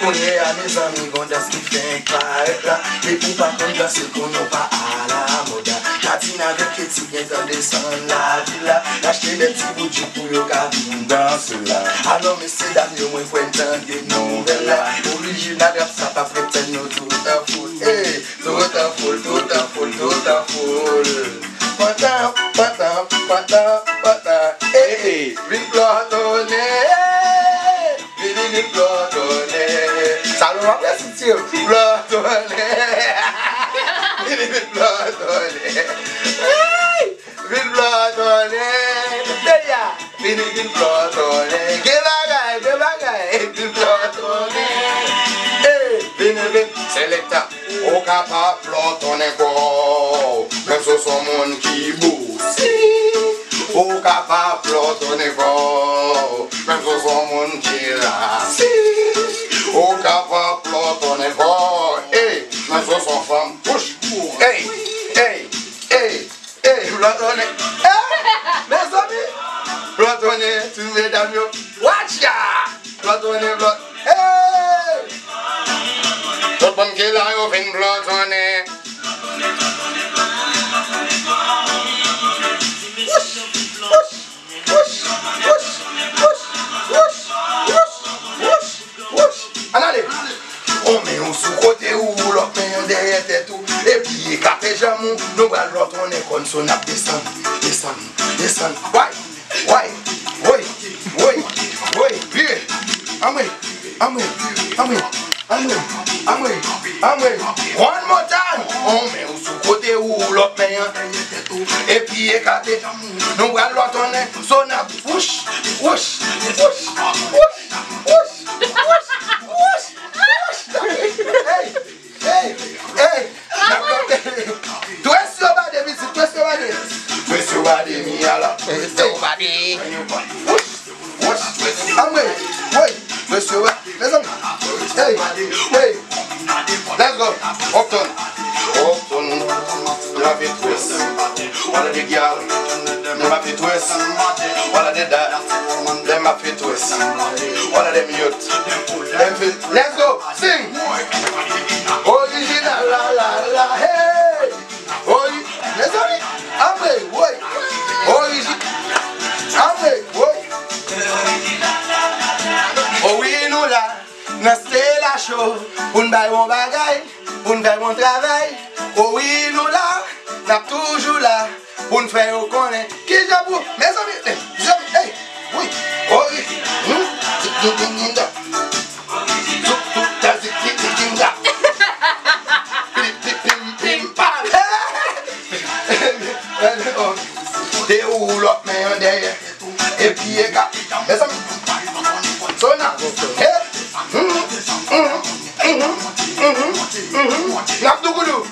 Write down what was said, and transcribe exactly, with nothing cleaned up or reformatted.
Kounye a, mezanmi, gon dans ki fenk parèt la. Depi w pa konn danse, kounye w pa alamòd la. Katina avèk Keti gentan desann lavil la. L achte de ti bout jou pou yo ka vin danse la. Alò, mesye dam yo, mwen kwè n tande nouvèl la. Orijinal rap sa p ap ret tèt nou tout an foul. Ey, tout an foul, tout an foul, tout an foul. Pantan, pantan, pantan, pantan. Ey, ey, vin plòtonnen. Vini vin plòtonnen. Salon ap resi ti yo. Plòtonnen. Vini vin plòtonnen. Ey! Vin plòtonnen. Tout peyi a. Vini vin plòtonnen. Gen bagay, gen bagay. Vin plòtonnen. Ey, vini vin. Selekta. Ou ka pa plòtonnen kò w, menm si w se yon moun ki bousi. Ou ka pa plòtonnen kò w, menm si w se yon moun ki rasi. Ou ka pa plòtonnen kò w, ey, menm si w se yon fanm. Wouch! Ey! Ey! Ey! Ey, plòtonnen. Ey, mezanmi. Plòtonnen, ti medam yo. Watcha! Plòtonnen, plòt. Ey! Tout moun ki la yo vin plòtonnen. Wouch, wouch, wouch. Wouch! Ann ale! On men w sou kote ou, lòt men an dèyè tèt ou. Epi ekate janm ou, nou pral plòtonnen kò n so n ap desann, desann, desann. Way! Way! Woy! Woy! Woy! Vire! Anmwe! Anmwe! Anmwe! One more time! On men w sou kote ou, lòt men an dèyè tèt ou. Epi ekate janm ou, nou pral plòtonnen so n ap wouch! Wouch! Wouch! Wouch! Wouch! Wouch! Wouch! Wouch! Ey! Ey! Ey! N ap kanpe! Twist your body, pitit, twist your body! Twist your body, mi ala. Twist your body. Wouch! Wouch! Anmwe! Woy! Twist your body. Mezanmi! Ey! Ey! Let's go! Uptown! Uptown! Love it twist! All of the girl, dem ap fè twist. All of the dad, dem ap fè twist. All of them youth, dem fè. Let's go, sing. Orijinal la la la, hey. Ori, mezanmi, anmwe, woy. Oriji, anmwe, woy. O wi, nou la, nan Stella Show, pou n bay bon bagay. Pou n fè bon travay, o wi nou la, n ap toujou la, pou n fè yo konnen kijan pou, mezanmi, ey, zanmi, ey, wi, o wi, hmm, ding, ding, ding, ding, da. Zouk, zouk, da, zik, zik, zik, ding, da. Pim, pim, pim, pim, pam. De ou lòt men an dèyè. Epi e ka, mezanmi. Sona. Hey. Mhm, mhm, mhm, mhm, mhm. N ap dougoudou.